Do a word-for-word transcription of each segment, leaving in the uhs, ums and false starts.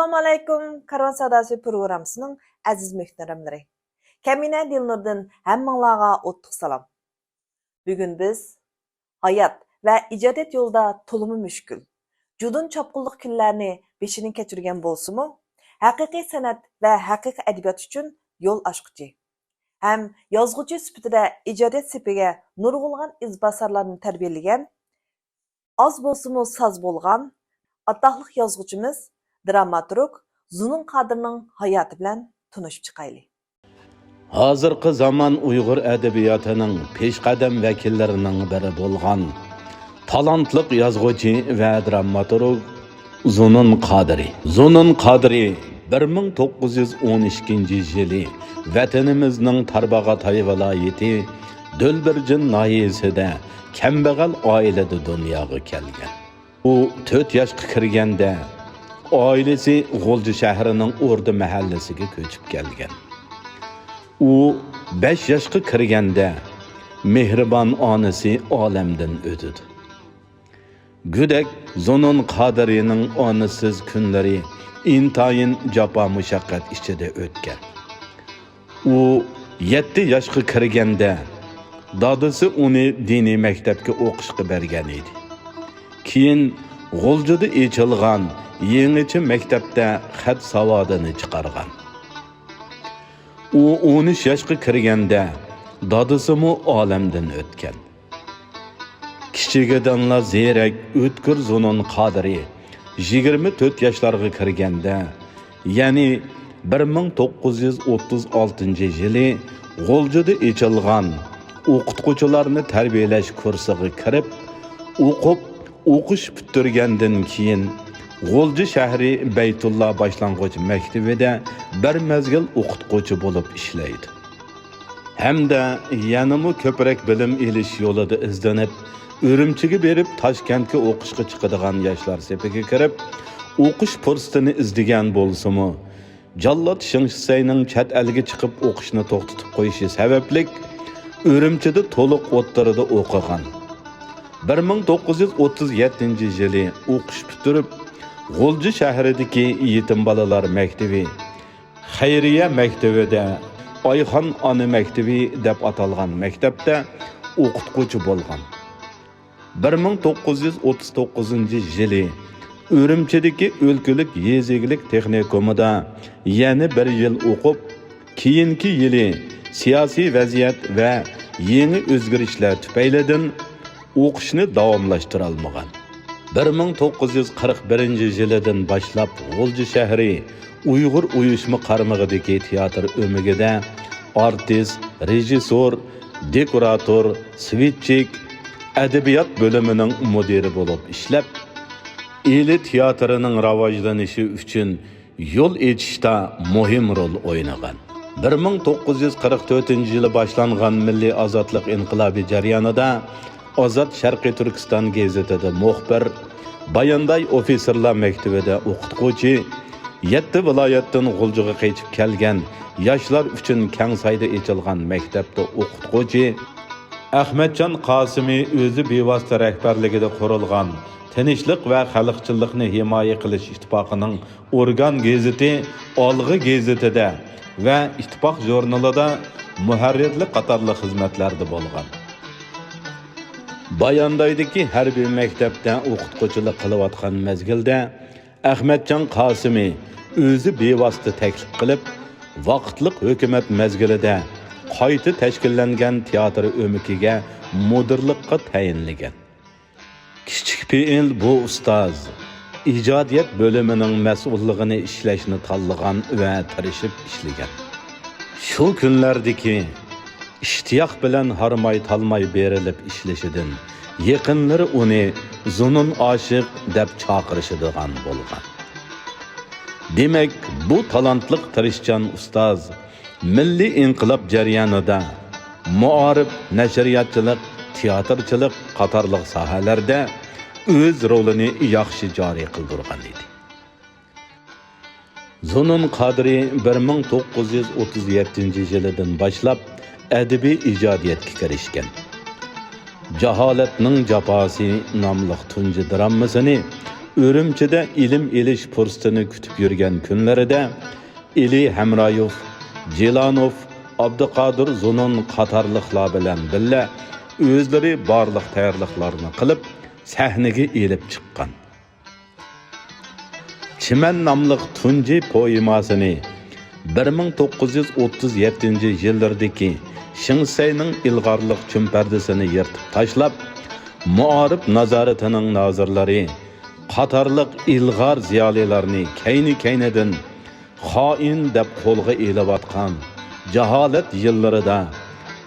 ئەسسالامۇئەلەيكۇم، كارۋان ساداسى پروگراممىسىنىڭ ئەزىز مۆھتەرەملىرى. كەمىنە دىلنۇردىن ھەممىڭلارغا ئوتلۇق سالام. بۈگۈن بىز ھايات ۋە ئىجادىيەت يولىدا تولىمۇ مۈشكۈل، جۇدۇن چاپقۇنلۇق كۈنلەرنى بېشىدىن كەچۈرگەن بولسىمۇ، ھەقىقىي سەنئەت ۋە ھەقىقىي ئەدەبىيات ئۈچۈن يول ئاچقۇچى ھەم يازغۇچى سۈپىتىدە ئىجادىيەت سېپىگە نۇرغۇنلىغان ئىزباسارلارنى تەربىيەلىگەن، ئاز بولسىمۇ ساز بولغان ئاتاقلىق يازغۇچىمىز، دراماتورگ زۇنۇن قادىرنىڭ ھاياتى بىلەن تونۇشۇپ چىقايلى. ھازىرقى زامان ئۇيغۇر ئەدەبىياتىنىڭ پېشقەدەم ۋەكىللىرىنىڭ بىرى بولغان تالانتلىق يازغۇچى ۋە دراماتورگ زۇنۇن قادىرى. زۇنۇن قادىرى بىر مىڭ توققۇز يۈز ئون ئىككىنچى يىلى ۋەتىنىمىزنىڭ تارباغاتاي ۋىلايىتى دۈلبۈرجىن ناھىيەسىدە كەمبەغەل ئائىلىدە دۇنياغا كەلگەن. ئۇ تۆت ياشقا كىرگەندە، ئائىلىسى غۇلجا شەھىرىنىڭ ئوردا مەھەللىسىگە كۆچۈپ كەلگەن. ئۇ بەش ياشقا كىرگەندە، مېھرىبان ئانىسى ئالەمدىن ئۆتىدۇ. گۆدەك زۇنۇن قادىرىنىڭ ئانىسىز كۈنلىرى ئىنتايىن جاپا-مۇشەققەت ئىچىدە ئۆتكەن. ئۇ يەتتە ياشقا كىرگەندە، دادىسى ئۇنى دىنىي مەكتەپكە ئوقۇشقا بەرگەن ئىدى. كېيىن غۇلجىدا ئېچىلغان يېڭىچە مەكتەپتە خەت ساۋادىنى چىقارغان. ئۇ ئون ئۈچ ياشقا كىرگەندە، دادىسىمۇ ئالەمدىن ئۆتكەن. كىچىكىدىنلا زېرەك، ئۆتكۈر زۇنۇن قادىرى يىگىرمە تۆت ياشلارغا كىرگەندە، يەنى بىر مىڭ توققۇز يۈز ئوتتۇز ئالتىنچى يىلى غۇلجىدا ئېچىلغان ئوقۇتقۇچىلارنى تەربىيەلەش كۇرسىغا كىرىپ، ئوقۇپ، ئوقۇش پۈتتۈرگەندىن كېيىن، غۇلجا شەھىرى بەيتۇللا باشلانغۇچ مەكتىۋىدە بىر مەزگىل ئوقۇتقۇچى بولۇپ ئىشلەيدۇ. ھەمدە يەنىمۇ كۆپرەك بىلىم ئېلىش يولىدا ئىزدىنىپ، ئۈرۈمچىگە بېرىپ، تاشكەنتكە ئوقۇشقا چىقىدىغان ياشلار سېپىگە كىرىپ، ئوقۇش پۇرسىتىنى ئىزدىگەن بولسىمۇ، جاللات شېڭ شىسەينىڭ چەت ئەلگە چىقىپ ئوقۇشنى توختىتىپ قويۇشى سەۋەبلىك، ئۈرۈمچىدە تولۇق ئوتتۇرىدا ئوقۇغان. بىر مىڭ توققۇز يۈز ئوتتۇز يەتتىنچى يىلى ئوقۇش پۈتتۈرۈپ، غۇلجا شەھىرىدىكى يېتىم بالىلار مەكتىۋى، خەيرىيە مەكتىۋىدە، ئايخان ئانا مەكتىۋى دەپ ئاتالغان مەكتەپتە ئوقۇتقۇچى بولغان. بىر مىڭ توققۇز يۈز ئوتتۇز توققۇزىنچى يىلى ئۈرۈمچىدىكى ئۆلكىلىك يېزا ئىگىلىك تېخنىكومىدا يەنە بىر يىل ئوقۇپ، كېيىنكى يىلى سىياسىي ۋەزىيەت ۋە يېڭى ئۆزگىرىشلەر تۈپەيلىدىن ئوقۇشنى داۋاملاشتۇرالمىغان. بىر مىڭ توققۇز يۈز قىرىق بىرىنچى يىلىدىن باشلاپ غۇلجا شەھىرى ئۇيغۇر ئۇيۇشما قارمىقىدىكى تىياتىر ئۆمىكىدە ئارتىس، رېژىسسور، دېكوراتور، سۋېتچىك، ئەدەبىيات بۆلۈمىنىڭ مۇدىرى بولۇپ ئىشلەپ، ئىلى تىياتىرىنىڭ راۋاجلىنىشى ئۈچۈن يول ئېچىشتا مۇھىم رول ئوينىغان. بىر مىڭ توققۇز يۈز قىرىق تۆتىنچى يىلى باشلانغان مىللىي ئازادلىق ئىنقىلابى جەريانىدا ئازاد شەرقىي تۈركىستان گېزىتىدە مۇخبىر، بايانداي ئوفىتسېرلار مەكتىۋىدە ئوقۇتقۇچى، يەتتە ۋىلايەتتىن غۇلجىغا قېچىپ كەلگەن ياشلار ئۈچۈن كەڭسايدا ئېچىلغان مەكتەپتە ئوقۇتقۇچى، ئەخمەتجان قاسىمى ئۆزى بىۋاسىتە رەھبەرلىكىدە قۇرۇلغان تىنچلىق ۋە خەلقچىللىقنى ھىمايە قىلىش ئىتتىپاقىنىڭ ئورگان گېزىتى ئالغا گېزىتىدە ۋە ئىتتىپاق ژۇرنىلىدا مۇھەررىرلىك قاتارلىق خىزمەتلەردە بولغان. باياندايدىكى ھەربىي مەكتەپتە ئوقۇتقۇچىلىق قىلىۋاتقان مەزگىلدە ئەخمەتجان قاسىمى ئۆزى بىۋاسىتە تەكلىپ قىلىپ، ۋاقىتلىق ھۆكۈمەت مەزگىلىدە قايتا تەشكىللەنگەن تىياتىر ئۆمىكىگە مۇدىرلىققا تەيىنلىگەن. كىچىك پېئىل بۇ ئۇستاز ئىجادىيەت بۆلۈمىنىڭ مەسئۇللۇقىنى ئىشلەشنى تاللىغان ۋە تىرىشىپ ئىشلىگەن. شۇ كۈنلەردىكى ئىشتىياق بىلەن ھارماي-تالماي بېرىلىپ ئىشلىشىدىن يېقىنلىرى ئۇنى زۇنۇن ئاشىق دەپ چاقىرىشىدىغان بولغان. دېمەك، بۇ تالانتلىق تىرىشچان ئۇستاز مىللىي ئىنقىلاب جەريانىدا مائارىپ، نەشرىياتچىلىق، تىياتىرچىلىق قاتارلىق ساھەلەردە ئۆز رولىنى ياخشى جارى قىلدۇرغان ئىدى. زۇنۇن قادىرى بىر مىڭ توققۇز يۈز ئوتتۇز يەتتىنچى يىلىدىن باشلاپ ئەدەبىي ئىجادىيەتكە كىرىشكەن. جاھالەتنىڭ جاپاسى ناملىق تۇنجى دراممىسىنى ئۈرۈمچىدە ئىلىم ئېلىش پۇرسىتىنى كۈتۈپ يۈرگەن كۈنلىرىدە ئېلى ھەمرايېف، جىلانوف، ئابدۇقادىر زۇنۇن قاتارلىقلار بىلەن بىللە ئۆزلىرى بارلىق تەييارلىقلارنى قىلىپ، سەھنىگە ئېلىپ چىققان. چىمەن ناملىق تۇنجى پوئېماسىنى بىر مىڭ توققۇز يۈز ئوتتۇز يەتتىنچى يىللىرىدىكى شېڭ شىسەينىڭ ئىلغارلىق چۈمپەردىسىنى يىرتىپ تاشلاپ، مائارىپ نازارىتىنىڭ نازىرلىرى قاتارلىق ئىلغار زىيالىيلارنى كەينى-كەينىدىن خائىن دەپ قولغا ئېلىۋاتقان جاھالەت يىللىرىدا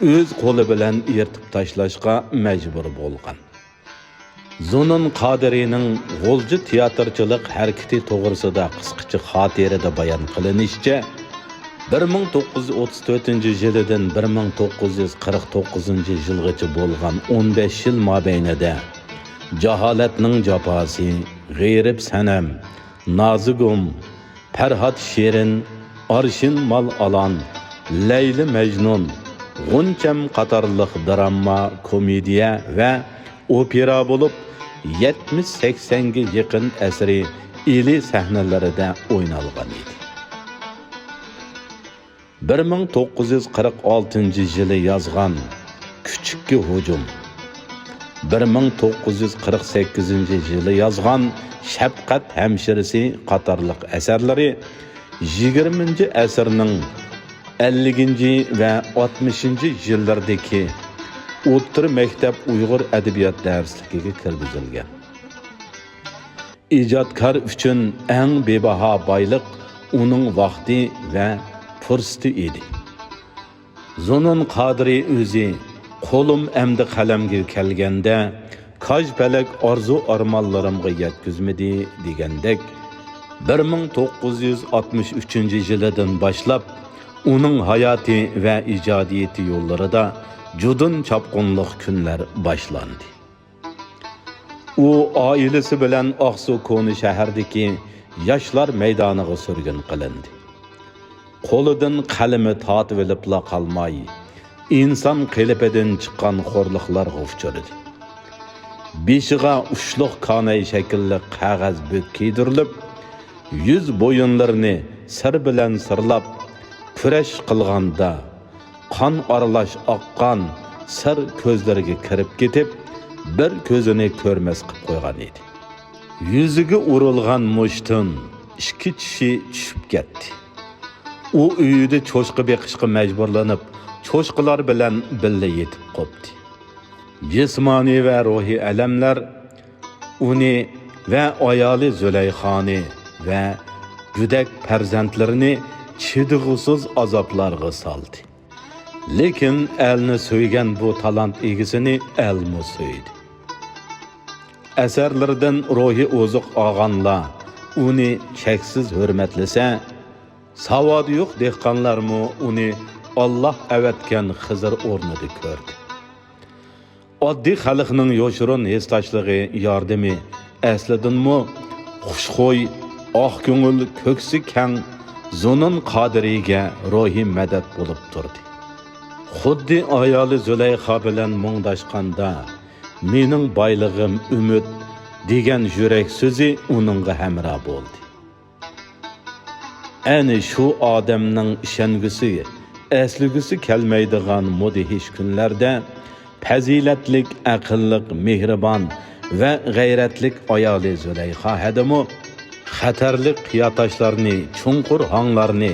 ئۆز قولى بىلەن يىرتىپ تاشلاشقا مەجبۇر بولغان. زۇنۇن قادىرىنىڭ غۇلجا تىياتىرچىلىق ھەرىكىتى توغرىسىدا قىسقىچە خاتىرىدە بايان قىلىنىشىچە، بىر مىڭ توققۇز يۈز ئوتتۇز تۆتىنچى يىلىدىن بىر مىڭ توققۇز يۈز قىرىق توققۇزىنچى يىلغىچە بولغان ئون بەش يىل مابەينىدە جاھالەتنىڭ جاپاسى، غېرىب سەنەم، نازۇگۇم، پەرھات شېرىن، ئارشىن مال ئالان، لەيلى مەجنۇن، غۇنچەم قاتارلىق دراما، كومېدىيە ۋە ئوپېرا بولۇپ، يەتمىش سەكسەنگە يېقىن ئەسىرى ئىلى سەھنىلىرىدە ئوينالغان ئىدى. بىر مىڭ توققۇز يۈز قىرىق ئالتىنچى يىلى يازغان كۈچۈككە ھۇجۇم، بىر مىڭ توققۇز يۈز قىرىق سەككىزىنچى يىلى يازغان شەپقەت ھەمشىرىسى قاتارلىق ئەسەرلىرى يىگىرمىنچى ئەسىرنىڭ ئەللىكىنچى ۋە ئاتمىشىنچى يىللىرىدىكى ئوتتۇرا مەكتەپ ئۇيغۇر ئەدەبىيات دەرسلىكىگە كىرگۈزۈلگەن. ئىجادكار ئۈچۈن ئەڭ بىباھا بايلىق ئۇنىڭ ۋاقتى ۋە پۇرسىتى ئىدى. زۇنۇن قادىرى ئۆزى «قولۇم ئەمدى قەلەمگە كەلگەندە، كاج پەلەك ئارزۇ-ئارمانلىرىمغا يەتكۈزمىدى» دېگەندەك، بىر مىڭ توققۇز يۈز ئاتمىش ئۈچىنچى يىلىدىن باشلاپ ئۇنىڭ ھاياتى ۋە ئىجادىيىتى يوللىرىدا جۇدۇن چاپقۇنلۇق كۈنلەر باشلاندى. ئۇ ئائىلىسى بىلەن ئاقسۇ كونا شەھەردىكى ياشلار مەيدانىغا سۈرگۈن قىلىندى. قولىدىن قەلىمى تارتىۋېلىپلا قالماي، ئىنسان قېلىپىدىن چىققان خورلۇقلارغا ئۇچرىدى. بېشىغا ئۇچلۇق كاناي شەكىللىك قەغەز بۆك كىيدۈرۈلۈپ، يۈز بويۇنلىرىنى سىر بىلەن سىرلاپ، كۈرەش قىلغاندا، قان ئارىلاش ئاققان سىر كۆزلىرىگە كىرىپ كېتىپ، بىر كۆزىنى كۆرمەس قىپ قويغان ئىدى. يۈزىگە ئۇرۇلغان مۇشتتىن ئىككى چىشى چۈشۈپ كەتتى. ئۇ ئۆيىدە چوشقا بېقىشقا مەجبۇرلىنىپ، چوشقىلار بىلەن بىللە يېتىپ قوپتى. جىسمانىي ۋە روھىي ئەلەملەر ئۇنى ۋە ئايالى زۇلەيخانى ۋە گۆدەك پەرزەنتلىرىنى چىدىغۇسىز ئازابلارغا سالدى. لېكىن ئەلنى سۆيگەن بۇ تالانت ئىگىسىنى ئەلمۇ سۆيدى. ئەسەرلىرىدىن روھىي ئوزۇق ئالغانلار ئۇنى چەكسىز ھۆرمەتلىسە، ساۋادى يوق دېھقانلارمۇ ئۇنى ئاللاھ ئەۋەتكەن خىزىر ئورنىدا كۆردى. ئاددىي خەلقنىڭ يوشۇرۇن ھېسداشلىقى ياردىمى ئەسلىدىنمۇ خۇشخۇي، ئاق كۆڭۈل، كۆكسى كەڭ زۇنۇن قادىرىگە روھىي مەدەت بولۇپ تۇردى. خۇددى ئايالى زۇلەيخا بىلەن مۇڭداشقاندا، «مېنىڭ بايلىقىم ئۈمىد» دېگەن يۈرەك سۆزى ئۇنىڭغا ھەمراھ بولدى. ئەنە شۇ ئادەمنىڭ ئىشەنگۈسى، ئەسلىگۈسى كەلمەيدىغان مۇدھىش كۈنلەردە پەزىلەتلىك، ئەقىللىق، مېھرىبان ۋە غەيرەتلىك ئايالى زۇلەيخا ھەدىمۇ خەتەرلىك قىياتاشلارنى، چوڭقۇر ھاڭلارنى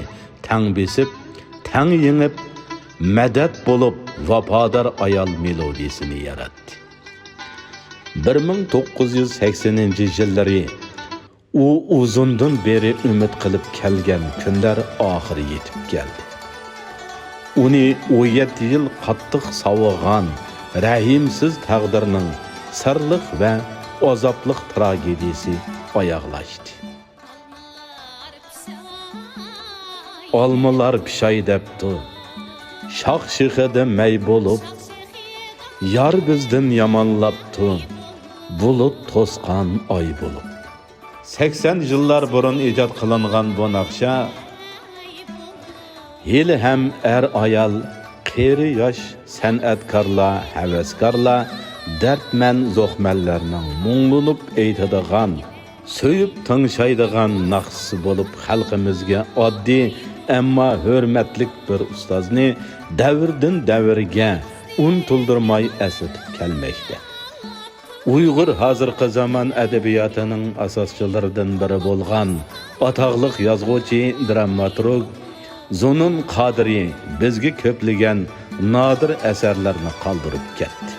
تەڭ بېسىپ، تەڭ يېڭىپ، مەدەت بولۇپ، ۋاپادار ئايال مېلودىيىسىنى ياراتتى. بىر مىڭ توققۇز يۈز سەكسىنىنچى يىللىرى ئۇ ئۇزۇندىن بېرى ئۈمىد قىلىپ كەلگەن كۈنلەر ئاخىرى يېتىپ كەلدى. ئۇنى ئون يەتتە يىل قاتتىق ساۋىغان رەھىمسىز تەقدىرنىڭ سىرلىق ۋە ئازابلىق تراگېدىيىسى ئاياغلاشتى. ئالمىلار پىشاي دەپتۇ، شاخ-شېخىدە مەي بولۇپ، يار بىزدىن يامانلاپتۇ، بۇلۇت توسقان ئاي بولۇپ. سەكسەن يىللار بۇرۇن ئىجاد قىلىنغان بۇ ناخشا ھېلىھەم ئەر-ئايال، قېرى-ياش، سەنئەتكارلار، ھەۋەسكارلار، دەردمەن، زوقمەنلەرنىڭ مۇڭلىنىپ ئېيتىدىغان، سۆيۈپ تىڭشايدىغان ناخشىسى بولۇپ، خەلقىمىزگە ئاددىي، ئەمما ھۆرمەتلىك بىر ئۇستازنى دەۋردىن دەۋرگە ئۇنتۇلدۇرماي ئەسلىتىپ كەلمەكتە. ئۇيغۇر ھازىرقى زامان ئەدەبىياتىنىڭ ئاساسچىلىرىدىن بىرى بولغان ئاتاقلىق يازغۇچى، دراماتورگ زۇنۇن قادىرى بىزگە كۆپلىگەن نادىر ئەسەرلەرنى قالدۇرۇپ كەتتى.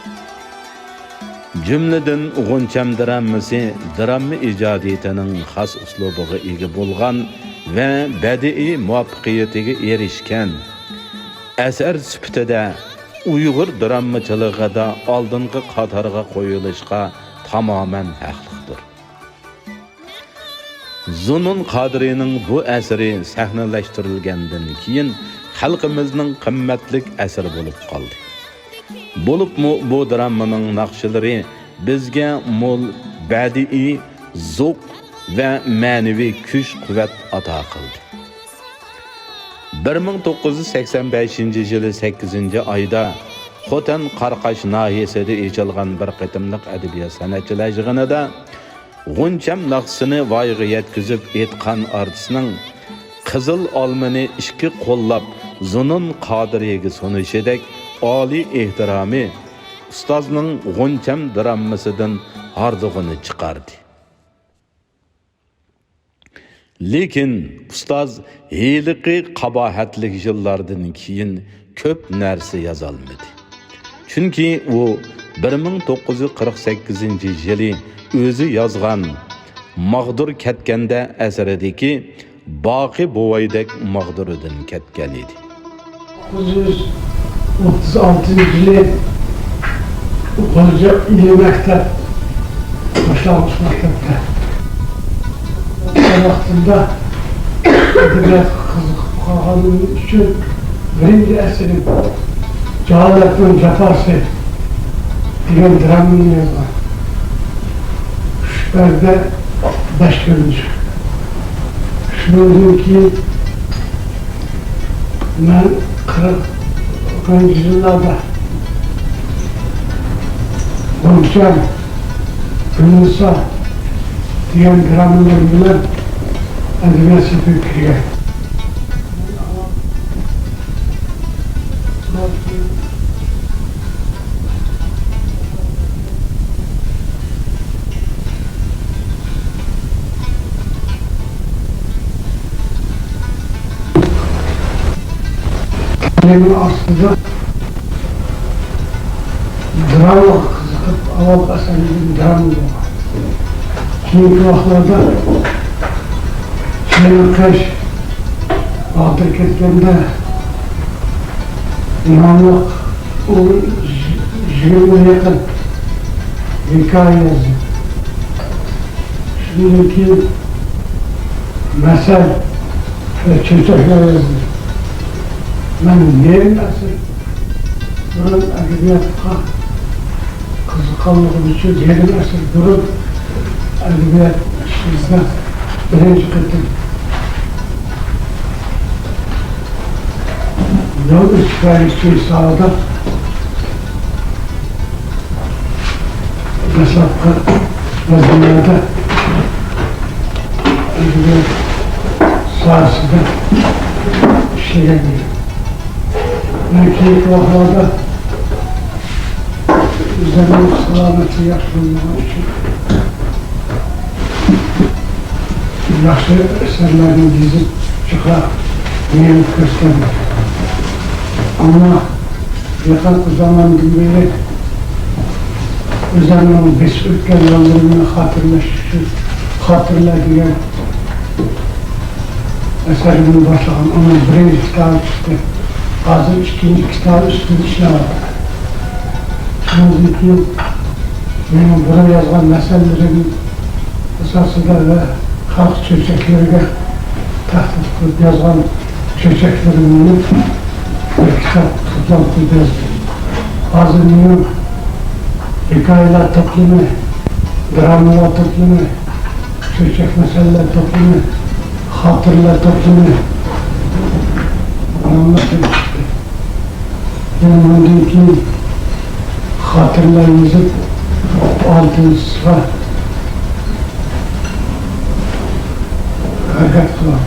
جۈملىدىن، غۇنچەم دراممىسى درامما ئىجادىيىتىنىڭ خاس ئۇسلۇبىغا ئىگە بولغان ۋە بەدىئىي مۇۋەپپەقىيىتىگە ئېرىشكەن ئەسەر سۈپىتىدە ئۇيغۇر دراممىچىلىقىدا ئالدىنقى قاتارغا قويۇلۇشقا تامامەن ھەقلىقتۇر. زۇنۇن قادىرىنىڭ بۇ ئەسىرى سەھنىلەشتۈرۈلگەندىن كېيىن، خەلقىمىزنىڭ قىممەتلىك ئەسىرى بولۇپ قالدى. بولۇپمۇ بۇ دراممىنىڭ ناخشىلىرى بىزگە مول بەدىئىي زوق ۋە مەنىۋى كۈچ-قۇۋۋەت ئاتا قىلدى. بىر مىڭ توققۇز يۈز سەكسەن بەشىنچى يىلى سەككىزىنچى ئايدا خوتەن قاراقاش ناھىيەسىدە ئېچىلغان بىر قېتىملىق ئەدەبىيات سەنئەتچىلەر يىغىنىدا غۇنچەم ناخشىسىنى ۋايىغا يەتكۈزۈپ ئېيتقان ئارتىسنىڭ قىزىل ئالمىنى ئىككى قوللاپ زۇنۇن قادىرىگە سۇنۇشىدەك ئالىي ئېھتىرامى ئۇستازنىڭ غۇنچەم دراممىسىدىن ھاردۇقىنى چىقاردى. لېكىن ئۇستاز ھېلىقى قاباھەتلىك يىللاردىن كېيىن كۆپ نەرسە يازالمىدى. چۈنكى ئۇ بىر مىڭ توققۇز يۈز قىرىق سەككىزىنچى يىلى ئۆزى يازغان ماغدۇر كەتكەندە ئەسىرىدىكى باقى بوۋايدەك ماغدۇرىدىن كەتكەن ئىدى. توققۇز يۈز ئوتتۇز ئالتىنچى يىلى غۇلجا ئىلى مەكتەپ، باشلانغۇچ مەكتەپتە ئوقۇغان ۋاقتىمدا ئەدەبىياتقا قىزىقىپ قالغىنىم ئۈچۈن بىرىنچى ئەسىرىم جاھالەتنىڭ جاپاسى دېگەن دراممىنى يازغان. ئۈچ پەردە، بەش بۆلۈمچە. شۇنىڭدىن كېيىن مەن قىرىقىنچى يىللاردا غۇنچەم، گۈلنىسا دېگەن دراممىلىرىم بىلەن ئەدەبىيات سېپىگە كىرگەن. مېنىڭ ئاستىدا درامىغا قىزىقىپ، ئاۋۋال ئەسەرلىرىم دراما بولغان. كېيىنكى ۋاقىتلاردا چېنىقىش، باغدىر كەتكەندە ناملىق ئۇ يىگىرمىگە يېقىن ھېكايە يازدىم. شۇندىن كېيىن مەسەل ۋە چۆچەكلەر يازدىم. مەن يېرىم ئەسىر بۇرۇن ئەدەبىياتقا قىزىققانلىقىم ئۈچۈن يېرىم ئەسىر بۇرۇن ئەدەبىيات ئىشىمىزدا بىرىنچى قېتىم يول ئېچىپ بەرگۈچى ھېسابىدا دەسلەپكى مەزگىللەردە ئەدەبىيات ساھەسىدە ئىشلىگەن ئىدىم. مەن كېيىنكى ۋاقىتلاردا ئۆزۈمنىڭ سالامەتلىكى ياخشى بولمىغان ئۈچۈن ياخشى ئەسەرلەرنى يېزىپ چىقىپ، مېڭىپ كۆرسەتمىدى. ئەمما يېقىنقى زاماندىن بېرى ئۆزۈمنىڭ بېسىپ ئۆتكەن يوللىرىمنى خاتىرىلەش ئۈچۈن خاتىرىلەر دېگەن ئەسەرلىرىنى باشلىغان. ئۇنىڭ بىرىنچى كىتابى چىقتى. ھازىر ئىككىنچى كىتابى ئۈستىدە ئىشلەۋاتىمەن. شۇنىڭدىن كېيىن مېنىڭ بۇرۇن يازغان مەسەللىرىم ئاساسىدا ۋە خەلق چۆچەكلىرىگە تەھلىل قىلىپ يازغان چۆچەكلىرىمنى بىر كىتاب توپلام قىلىپ يازدىم. ھازىر مېنىڭ ھېكايىلەر توپلىمى، درامىلار توپلىمى، چۆچەك مەسەللەر توپلىمى، خاتىرىلەر توپلىمى ناملىق كىتاب چىقتى. يەنە مۇندىن كېيىن خاتىرىلەر يېزىپ، ئالتىنچىسىغا ھەرىكەت قىلىڭ.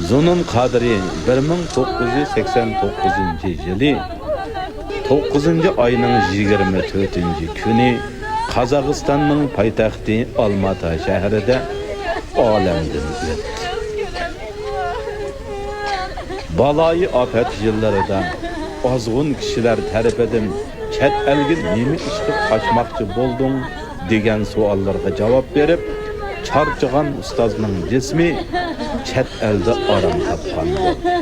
زۇنۇن قادىرى بىر مىڭ توققۇز يۈز سەكسەن توققۇزىنچى يىلى توققۇزىنچى ئاينىڭ يىگىرمە تۆتىنچى كۈنى قازاقىستاننىڭ پايتەختى ئالماتا شەھىرىدە ئالەمدىن ئۆتتى. بالايىئاپەت يىللىرىدا ئازغۇن كىشىلەر تەرىپىدىن «چەت ئەلگە نېمە ئىش قىلىپ قاچماقچى بولدۇڭ؟» دېگەن سوئاللارغا جاۋاب بېرىپ، چارچىغان ئۇستازنىڭ جىسمى چەت ئەلدە ئارام تاپقان بولدى.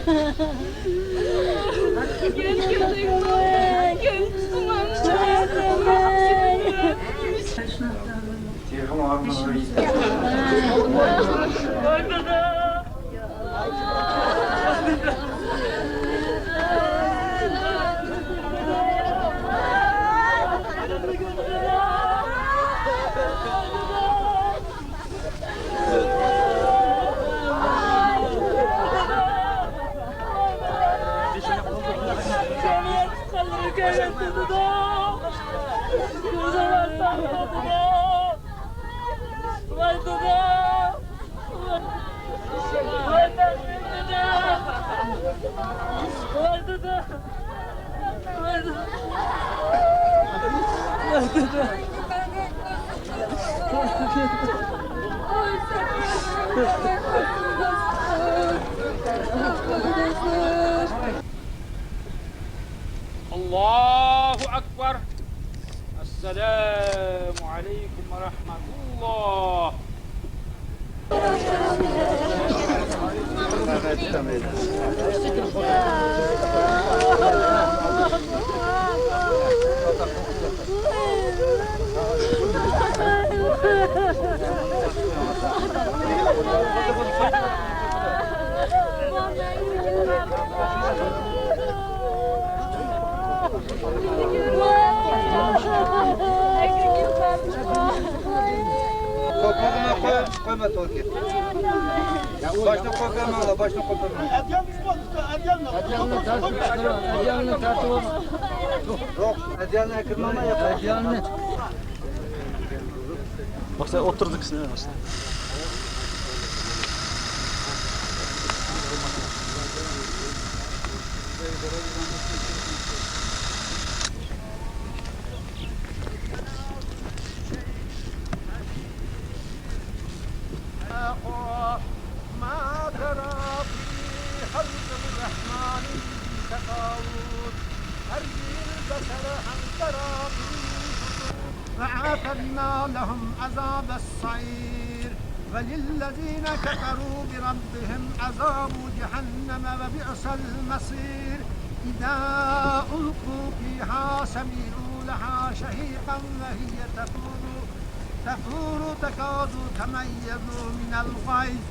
الله أكبر. السلام عليكم ورحمة الله. Qo'yma, qo'yma, qo'yma, только. Boshni qo'yib bermanglar, boshni qo'yib bermanglar. Adiyalni tartib, adiyalni tartib. Yo'q, adiyalni kirmanglar, yo'q. Adiyalni. Bak sen otur, ikisini. ما ترى في خلق الرحمن من تفاوت، فارجع البصر هل ترى من فطور، وأعتدنا لهم عذاب السعير، وللذين كفروا بربهم عذاب جهنم وبئس المصير، إذا ألقوا فيها سمعوا لها شهيقا وهي تفور، تفور تكاد تميز من الغيظ،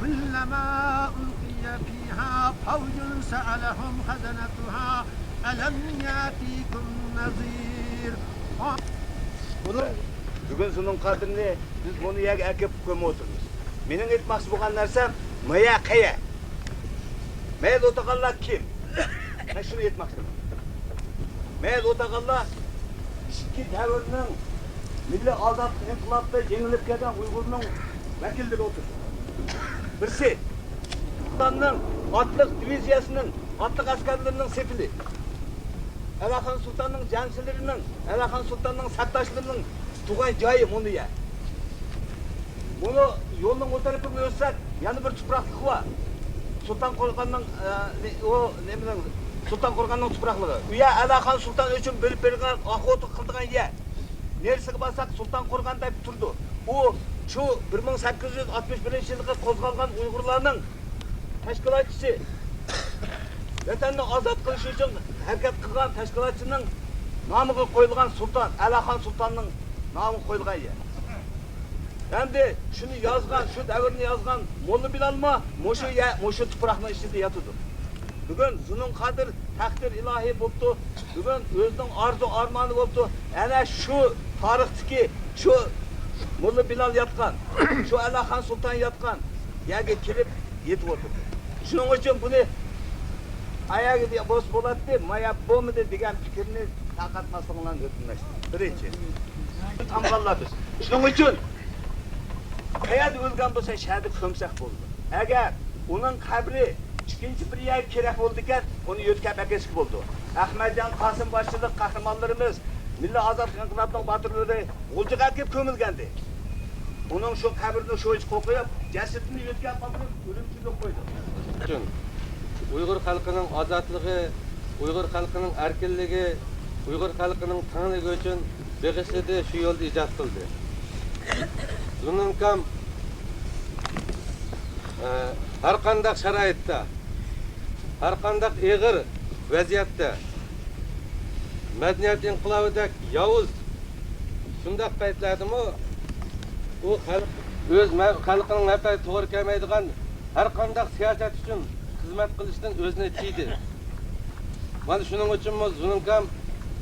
كلما ألقي فيها فوج سألهم خزنتها ألم يأتكم نذير. بۇنى، بۈگۈن زۇنۇن قادىرنى بىز بۇنى يەرگە ئەكىپ كۆمۈۋاتىمىز. مېنىڭ ئېيتماقچى بولغان نەرسەم، مايا قەيە؟ مەيەر ئولتۇرغانلار كىم؟ مەن شۇنى ئېيتماقچىمەن. مەيەر ئولتۇرغانلار ئىچكى دەۋرنىڭ مىللىي ئازادلىق ئىنقىلابىدا يېڭىلىپ كەلگەن ئۇيغۇرنىڭ ۋەكىللىرى ئولتۇرسۇن. بىرسى، سۇلتاننىڭ ئاتلىق دىۋىزىيەسىنىڭ ئاتلىق ئەسكەرلىرىنىڭ سېپىلى. ئەلىخان سۇلتاننىڭ جەڭچىلىرىنىڭ، ئەلىخان سۇلتاننىڭ سەپداشلىرىنىڭ تۇغان جايى مۇنۇ يەر. مۇنۇ يولنىڭ ئۇ تەرىپىگە ئۆتسەك، يەنە بىر تۇپراقلىق بار. سۇلتان قورغاننىڭ، ئە، نې-، ئۇ نېمىنىڭ، سۇلتان قورغاننىڭ تۇپراقلىقى. ئۇ يەر ئەلىخان سۇلتان ئۈچۈن بېرىپ بېرىلگەن ئاخوتا قىلىدىغان يەر. نېرىسىگە بارساق، سۇلتان قورغان دەپ تۇرىدۇ. ئۇ شۇ بىر مىڭ سەككىز يۈز ئاتمىش بىرىنچى يىلقى قوزغالغان ئۇيغۇرلارنىڭ تەشكىلاتچىسى، ۋەتەننى ئازاد قىلىش ئۈچۈن ھەرىكەت قىلغان تەشكىلاتچىنىڭ نامىغا قويۇلغان سۇلتان، ئەلىخان سۇلتاننىڭ نامىغا قويۇلغان يەر. ئەمدى شۇنى يازغان، شۇ دەۋرنى يازغان موللا بىلالمۇ مۇشۇ يەر، مۇشۇ تۇپراقنىڭ ئىچىدە ياتىدۇ. بۈگۈن زۇنۇن قادىر تەقدىر ئىلاھىي بوپتۇ. بۈگۈن ئۆزىنىڭ ئارزۇ ئارمانى بوپتۇ. ئەنە شۇ تارىختىكى شۇ موللا بىلال ياتقان، شۇ ئەلىخان سۇلتان ياتقان يەرگە كېلىپ يېتىۋاتىدۇ. شۇنىڭ ئۈچۈن بۇنى ئاياغى بولسا بولاتتى، مايا بولمىدى دېگەن پىكىرنى تارقاتماسلىقىڭلارنى ئۆتۈنمەكچىمەن. بىرىنچى، تامغانلار بىز. شۇنىڭ ئۈچۈن قەيەردە ئۆلگەن بولسا، شەھەردە كۆمسەك بولىدۇ. ئەگەر ئۇنىڭ قەبرى ئىككىنچى بىر يەرگە كېرەك بولىدىكەن، ئۇنى يۆتكەپ ئەكەتسەك بولىدۇ. ئەخمەتجان قاسىم باشچىلىق قەھرىمانلىرىمىز، مىللىي ئازادلىق ئىنقىلابىنىڭ باتۇرلىرى غۇلجىغا ئەكىلىپ كۆمۈلگەنىدى. ئۇنىڭ شۇ قەبرىنى شۇ ئىچىگە قويۇپ، جەسىتىنى يۆتكەپ ئاپىرىپ، ئۈرۈمچىگە قويدۇق. ئۈچۈن ئۇيغۇر خەلقىنىڭ ئازادلىقى، ئۇيغۇر خەلقىنىڭ ئەركىنلىكى، ئۇيغۇر خەلقىنىڭ تەڭلىكى ئۈچۈن بېغىشلىدى، شۇ يولدا ئىجاد قىلدى. زۇنۇنكام، ئە، ھەر قانداق شارائىتتا، ھەر قانداق ئېغىر ۋەزىيەتتە، مەدەنىيەت ئىنقىلابىدەك ياۋۇز، شۇنداق پەيتلەردىمۇ ئۇ خەلق، ئۆز مە-، خەلقىنىڭ مەنپەئەتىگە توغرا كەلمەيدىغان ھەر قانداق سىياسەت ئۈچۈن خىزمەت قىلىشتىن ئۆزىنى تىيدى. مانا شۇنىڭ ئۈچۈنمۇ زۇنۇنكام،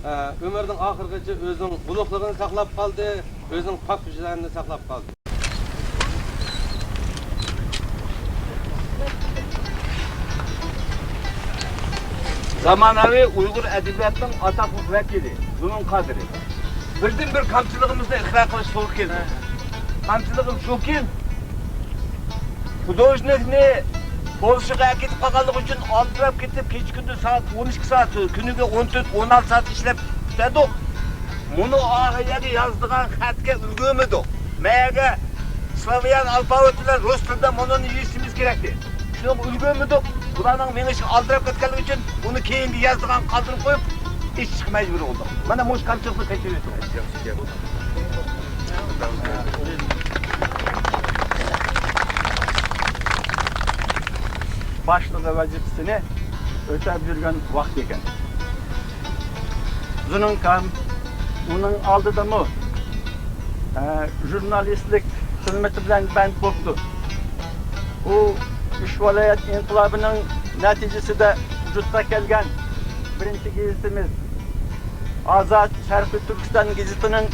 ئە، ئۆمرىنىڭ ئاخىرىغىچە ئۆزىنىڭ ئۇلۇغلۇقىنى ساقلاپ قالدى، ئۆزىنىڭ پاك ۋىجدانىنى ساقلاپ قالدى. زامانىۋى ئۇيغۇر ئەدەبىياتىنىڭ ئاتاقلىق ۋەكىلى زۇنۇن قادىرى. بىردىنبىر كامچىلىقىمىزنى ئىقرار قىلىش توغرا كەلدى. كامچىلىقىم شۇكى، خۇدوژنىكنى پولشىغا ئەكېتىپ قالغانلىقى ئۈچۈن ئالدىراپ كېتىپ، كېچە-كۈندۈز سائەت ئون ئىككى سائەت، كۈنىگە ئون تۆت، ئون ئالتە سائەت ئىشلەپ كۈتەدۇق. مۇنۇ ئاخىرى يازىدىغان خەتكە ئۈلگۈرمىدۇق. مەيەرگە سلاۋيان ئالفاۋىتى بىلەن رۇس تىلىدا مۇنۇنى يېزىشىمىز كېرەكتى. شۇنىڭغا ئۈلگۈرمىدۇق. بۇلارنىڭ مېڭىشىغا ئالدىراپ كەتكەنلىكى ئۈچۈن ئۇنى كېيىنگە يازىدىغان قالدۇرۇپ قويۇپ، ئىششىققا مەجبۇر بولدۇق. مانا مۇشۇ كامچىلىقنى كەچۈرۈۋېتىڭ. باشلىقى ۋەزىپىسىنى ئۆتەپ يۈرگەن ۋاقتى ئىكەن. زۇنۇنكام ئۇنىڭ ئالدىدىمۇ، ئە، ژۇرنالىستلىق خىزمىتى بىلەن بەند بوپتۇ. ئۇ ئۈچ ۋىلايەت ئىنقىلابىنىڭ نەتىجىسىدە ۋۇجۇدقا كەلگەن بىرىنچى گېزىتىمىز ئازاد شەرقىي تۈركىستان گېزىتىنىڭ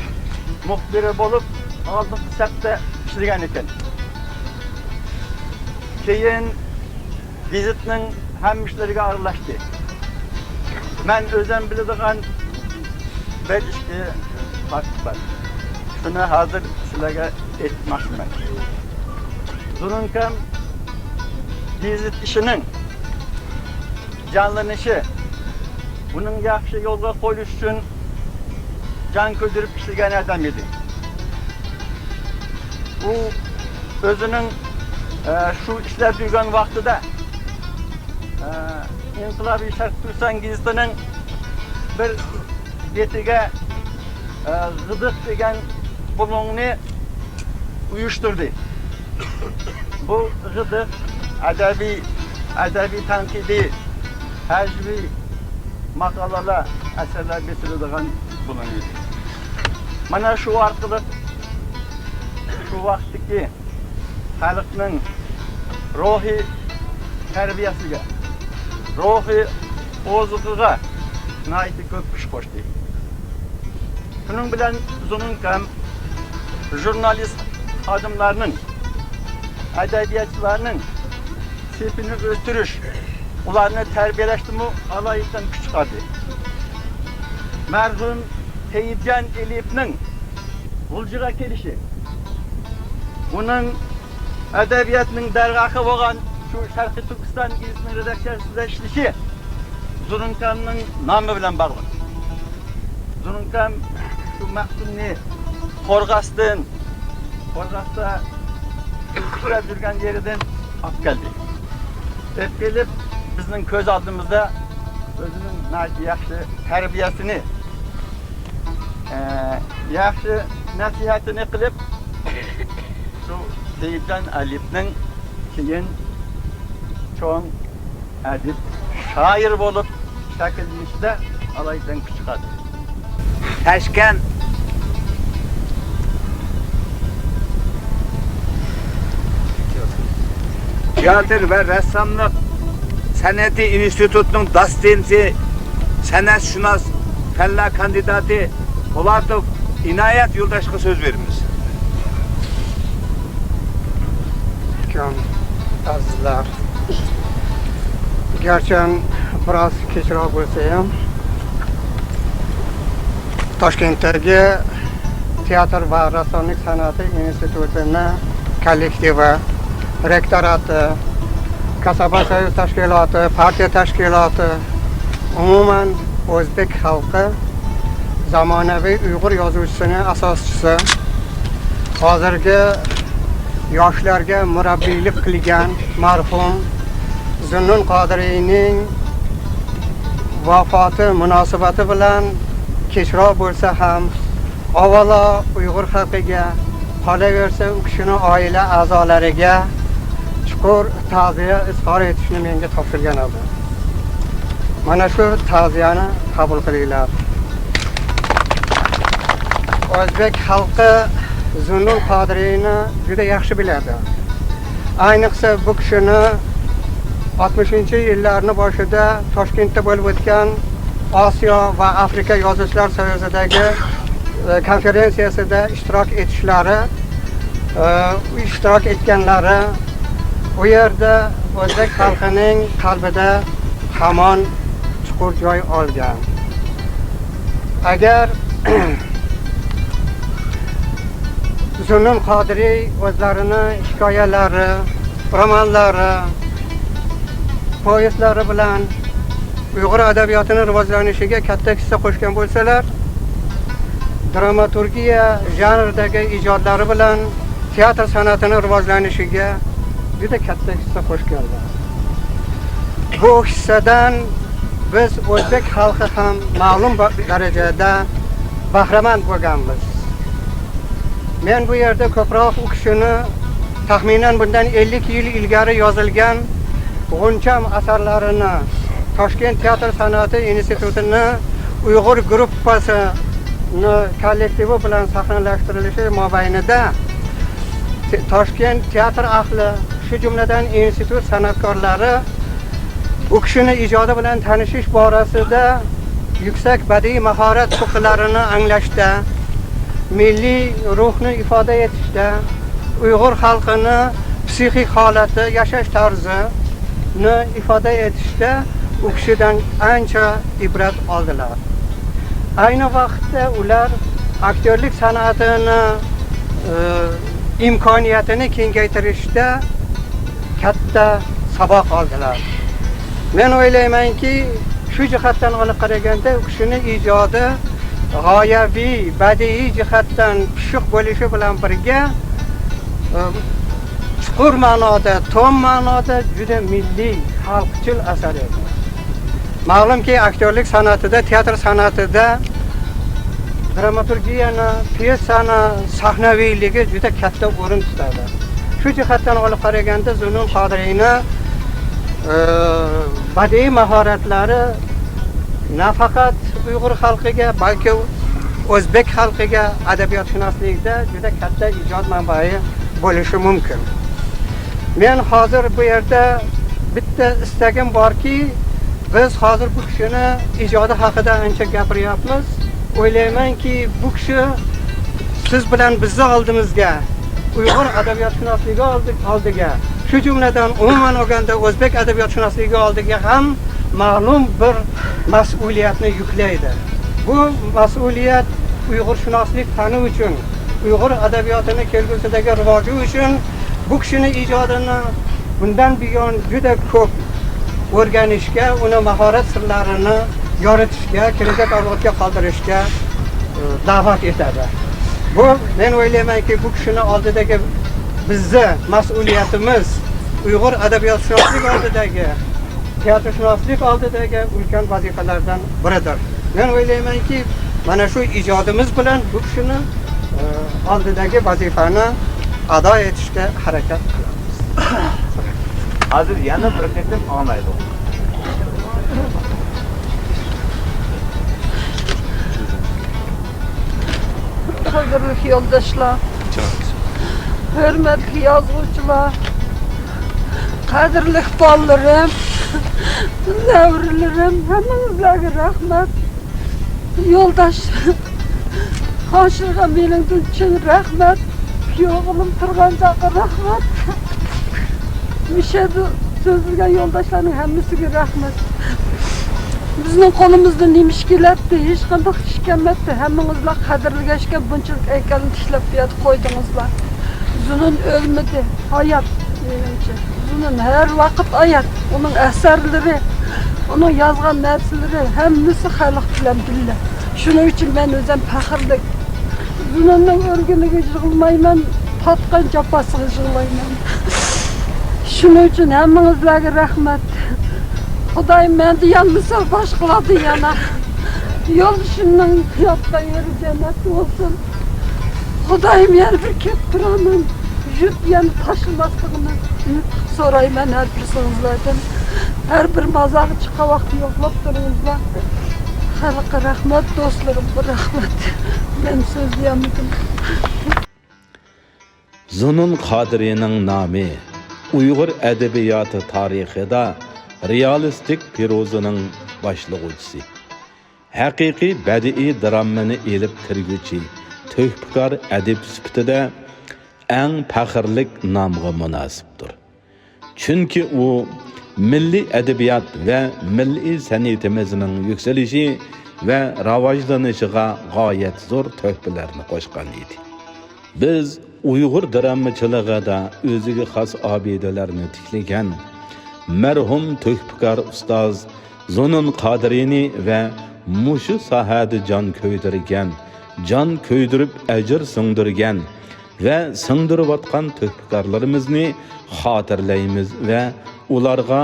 مۇخبىرى بولۇپ، ئالدىنقى سەپتە ئىشلىگەن ئىكەن. كېيىن گېزىتنىڭ ھەممە ئىشلىرىغا ئارىلاشتى. مەن ئۆزۈم بىلىدىغان بىر ئىككى پاكىت بار. شۇنى ھازىر سىلەرگە ئېيتماقچىمەن. زۇنۇنكام گېزىت ئىشىنىڭ جانلىنىشى، بۇنىڭ ياخشى يولغا قويۇلۇشى ئۈچۈن جان كۆيدۈرۈپ ئىشلىگەن ئادەم ئىدى. ئۇ ئۆزىنىڭ، ئە، شۇ ئىشلەپ يۈرگەن ۋاقتىدا، ئە، ئىنقىلابىي شەرقىي تۈركىستان گېزىتىنىڭ بىر بېتىگە، ئە، غىدىق دېگەن بۇلۇڭنى ئۇيۇشتۇردى. بۇ غىدىق ئەدەبىي، ئەدەبىي تەنقىدىي، ھەجۋىي ماقالىلەر، ئەسەرلەر بېسىلىدىغان بۇلۇڭ ئىدى. مانا شۇ ئارقىلىق شۇ ۋاقىتتىكى خەلقنىڭ روھىي تەربىيەسىگە، روھىي ئوزۇقىغا ناھايىتى كۆپ كۈچ قوشتى. شۇنىڭ بىلەن زۇنۇنكام ژۇرنالىست خادىملارنىڭ، ئەدەبىياتچىلارنىڭ سېپىنى ئۆستۈرۈش، ئۇلارنى تەربىيەلەشتىمۇ ئالايىتەن كۈچ چىقاردى. مەرھۇم سېيىتجان ئەلىيېۋنىڭ غۇلجىغا كېلىشى، ئۇنىڭ ئەدەبىياتنىڭ دەرگاھى بولغان شۇ شەرقىي تۈركىستان گېزىتىنىڭ رېداكسىيەسىدە ئىشلىشى زۇنۇنكامنىڭ نامى بىلەن باغلىق. زۇنۇنكام شۇ مەختۇمنى قورغاستىن، قورغاستا ئىشلەپ يۈرگەن يېرىدىن ئاپ كەلدى. ئېپ كېلىپ، بىزنىڭ كۆز ئالدىمىزدا ئۆزىنىڭ ناھايىتى ياخشى تەربىيەسىنى، ئە، ياخشى نەسىھەتىنى قىلىپ، شۇ سېيىتجان ئەلىيېۋنىڭ كېيىن چوڭ ئەدىب، شائىر بولۇپ شەكىللىنىشىدە ئالايىتەن كۈچ چىقاردى. تاشكەنت تىياتىر ۋە رەسساملىق سەنئىتى ئىنستىتۇتىنىڭ دوتسېنتى، سەنئەتشۇناس پەنلەر كاندىداتى پولاتوف ئىنايەت يولداشقا سۆز بېرىمىز. ئەزىزلەر، گەرچە بىراز كېچراق بولسىمۇ، تاشكەنتتىكى تىياتىر ۋە رەسساملىق سەنئىتى ئىنستىتۇتىنى كوللېكتىۋى، رېكتوراتى، كاسابا سويۇز تەشكىلاتى، پارتىيە تەشكىلاتى، ئومۇمەن ئۆزبېك خەلقى زامانەۋى ئۇيغۇر يازغۇچىسىنىڭ ئاساسچىسى، ھازىرقى ياشلارغا مۇرەببىيلىك قىلغان مەرھۇم زۇننۇن قادىرىنىڭ ۋاپاتى مۇناسىۋىتى بىلەن كېچىراق بولسا ھەم، ئاۋۋاللا ئۇيغۇر خەلقىگە، قالاۋەرسە ئۇ كىشىنىڭ ئائىلە ئەزالىرىگە چوقۇر تازىيە ئىزھار ئېتىشنى مەڭگە تاپشۇرغان ئىدى. مانا شۇ تازىيەنى قوبۇل قىلىڭلار. ئۆزبېك خەلقى زۇننۇن قادىرىنى جۈدە ياخشى بىلىدۇ. ئاينىقسا بۇ كىشىنى ئاتمىشىنچى يىللارنىڭ باشىدا تاشكەنتتە بولۇپ ئۆتكەن ئاسىيا ۋە ئافرىقا يازغۇچىلار سويۇزىدىكى، ئە، كونفېرېنسىيەسىدە ئىشتىراك ئېتىشلىرى، ئە، ئىشتىراك ئەتكەنلىرى ئۇ يەردە ئۆزبېك خەلقىنىڭ قەلبىدە ھامان چوقۇر جاي ئالغان. ئەگەر زۇننۇن قادىرى ئۆزلىرىنىڭ ھېكايىلىرى، رومانلىرى، پوۋېستلىرى بىلەن ئۇيغۇر ئەدەبىياتىنىڭ راۋاجلىنىشىگە كاتتا ھىسسە قوشقان بولسىلەر، دراماتورگىيە ژانرىدىكى ئىجادلىرى بىلەن تىياتىر سەنئىتىنىڭ راۋاجلىنىشىگە جۈدە كاتتا ھىسسە قوشقانلار. بۇ ھىسسىدىن بىز ئۆزبېك خەلقى ھەم مەلۇم بىر دەرىجىدە بەھرىمەن بولغانمىز. مەن بۇ يەردە كۆپرەك ئۇ كىشىنى تەخمىنەن بۇندىن ئەللىك يىل ئىلگىرى يازىلغان غۇنچەم ئەسەرلىرىنى، تاشكەنت تىياتىر سەنئىتى ئىنستىتۇتىنىڭ ئۇيغۇر گۇرۇپپىسىنىڭ كوللېكتىۋى بىلەن سەھنىلەشتۈرۈلۈشى مابەينىدە تاشكەنت تىياتىر ئەھلى، شۇ جۈملىدىن ئىنستىتۇت سەنئەتكارلىرى ئۇ كىشىنىڭ ئىجادى بىلەن تونۇشۇش بارىسىدە يۈكسەك بەدىئىي ماھارەت سوپىلىرىنى ئاڭلاشتا، مىللىي روھنى ئىپادە ئېتىشتە، ئۇيغۇر خەلقىنىڭ پسىخىك ھالىتى، ياشاش تەرزىنى ئىپادە ئېتىشتە ئۇ كىشىدىن ئانچە ئىبرەت ئالدىلار. ئەينى ۋاقىتتا ئۇلار ئاكتيورلۇق سەنئىتىنىڭ، ئى، ئىمكانىيىتىنى كېڭەيتىشتە كاتتا ساۋاق ئالدىلار. مەن ئويلايمەنكى، شۇ جەھەتتىن ئېلىپ قارىغاندا، ئۇ كىشىنىڭ ئىجادى غايەۋى، بەدىئىي جەھەتتىن پىششىق بولۇشى بىلەن بىرگە، ئى، چوقۇر مەنىدە، تام مەنىدە جۈدە مىللىي، خەلقچىل ئەسەر ئىدى. مەلۇمكى، ئاكتيورلۇق سەنئىتىدە، تىياتىر سەنئىتىدە دراماتورگىيەنى، پيېسانى سەھنىۋىلىكى جۈدە كاتتا ئورۇن تۇتىدۇ. شۇ جەھەتتىن ئېلىپ قارىغاندا، زۇننۇن قادىرىنىڭ، ئى، بەدىئىي ماھارەتلىرى نەپەقەت ئۇيغۇر خەلقىگە، بەلكى ئۆزبېك خەلقىگە ئەدەبىياتشۇناسلىقتا جۈدە كاتتا ئىجاد مەنبەسى بولۇشى مۇمكىن. مەن ھازىر بۇ يەردە بىتتە ئىستەگىم باركى، بىز ھازىر بۇ كىشىنىڭ ئىجادى ھەققىدە ئانچە گەپىرىياپمىز. ئويلايمەنكى، بۇ كىشى سىز بىلەن بىزنىڭ ئالدىمىزغا، ئۇيغۇر ئەدەبىياتشۇناسلىقى ئالدى-، ئالدىغا، شۇ جۈملىدىن ئومۇمەن ئالغاندا ئۆزبېك ئەدەبىياتشۇناسلىقى ئالدىغا ھەم مەلۇم بىر مەسئۇلىيەتنى يۈكلەيدۇ. بۇ مەسئۇلىيەت ئۇيغۇرشۇناسلىق پەنى ئۈچۈن، ئۇيغۇر ئەدەبىياتىنىڭ كەلگۈسىدىكى راۋاجى ئۈچۈن بۇ كىشىنىڭ ئىجادىنى بۇندىن بۇيان جۈدە كۆپ ئۆگىنىشكە، ئۇنىڭ ماھارەت سىرلىرىنى يارىتىشقا، كېلەچەك ئەۋلادقا قالدۇرۇشقا، ئى، دەۋەت ئېتىدۇ. بۇ، مەن ئويلايمەنكى، بۇ كىشىنىڭ ئالدىدىكى، بىزنىڭ مەسئۇلىيىتىمىز ئۇيغۇر ئەدەبىياتشۇناسلىق ئالدىدىكى، تىياتىرشۇناسلىق ئالدىدىكى ئۈلكەن ۋەزىپىلەردىن بىرىدۇر. مەن ئويلايمەنكى، مانا شۇ ئىجادىمىز بىلەن بۇ كىشىنىڭ، ئى، ئالدىدىكى ۋەزىپىنى ئادا ئېتىشكە ھەرىكەت قىلىمىز. ھازىر يەنە بىر قېتىم ئاڭلايلى. قەدىرلىك يولداشلار، ھۆرمەتلىك يازغۇچىلار، قەدىرلىك بالىلىرىم، نەۋرىلىرىم، ھەممىڭىزلەرگە رەھمەت. يولداش ھاشىرغا مېنىڭدىن چىن رەھمەت. كۈيئوغلۇم تۇرغان جاققا رەھمەت. مۇشۇ يەردە سۆزلىگەن يولداشلارنىڭ ھەممىسىگە رەھمەت. بىزنىڭ قولىمىزدىن نېمە ئىش كېلەتتى؟ ھېچقانداق ئىش كەلمەپتۇ. ھەممىڭىزلار قەدىرلىگەچكە بۇنچىلىك ھەيكەلنى تىكلەپ بۇ يەردە قويدىڭىزلار. زۇنۇن ئۆلمىدى، ھايات، مېنىڭچە. زۇنۇن ھەر ۋاقىت ھايات. ئۇنىڭ ئەسەرلىرى، ئۇنىڭ يازغان نەرسىلىرى ھەممىسى خەلق بىلەن بىللە. شۇنىڭ ئۈچۈن مەن ئۆزۈم پەخىرلىك. زۇنۇننىڭ ئۆلگىنىگە يىغلىمايمەن، تارتقان جاپاسىغا يىغلايمەن. شۇنىڭ ئۈچۈن ھەممىڭىزلەرگە رەھمەت. خۇدايىم مەن دېيەلمىسە، باشقىلار دېيەلەر. يولدىشىمنىڭ ياتقان يېرى جەننەت بولسۇن. خۇدايىم يەنە بىر كېلىپ تۇرامەن. يۇرت يەنە تاشلىماسلىقىنى ئۈمىد قىلىپ سورايمەن ھەر بىرسىڭىزلەردىن. ھەر بىر مازارغا چىققان ۋاقىتتا يوقلاپ تۇرۇڭلار. خەلققە رەھمەت، دوستلىرىمغا رەھمەت. مەن سۆزلىيەلمىدىم. زۇنۇن قادىرىنىڭ نامى ئۇيغۇر ئەدەبىياتى تارىخىدا رېئالىستىك پىروزىنىڭ باشلىغۇچىسى، ھەقىقىي بەدىئىي دراممىنى ئېلىپ كىرگۈچى تۆھپىكار ئەدىب سۈپىتىدە ئەڭ پەخىرلىك نامغا مۇناسىپتۇر. چۈنكى ئۇ مىللىي ئەدەبىيات ۋە مىللىي سەنئىتىمىزنىڭ يۈكسىلىشى ۋە راۋاجلىنىشىغا غايەت زور تۆھپىلەرنى قوشقان ئىدى. بىز ئۇيغۇر دراممىچىلىقىدا ئۆزىگە خاس ئابىدىلەرنى تىكلىگەن مەرھۇم تۆھپىكار ئۇستاز زۇنۇن قادىرىنى ۋە مۇشۇ ساھەدە جان كۆيدۈرگەن، جان كۆيدۈرۈپ ئەجىر سىڭدۈرگەن ۋە سىڭدۈرۈۋاتقان تۆھپىكارلىرىمىزنى خاتىرىلەيمىز ۋە ئۇلارغا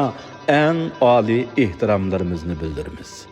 ئەڭ ئالىي ئېھتىراملىرىمىزنى بىلدۈرىمىز.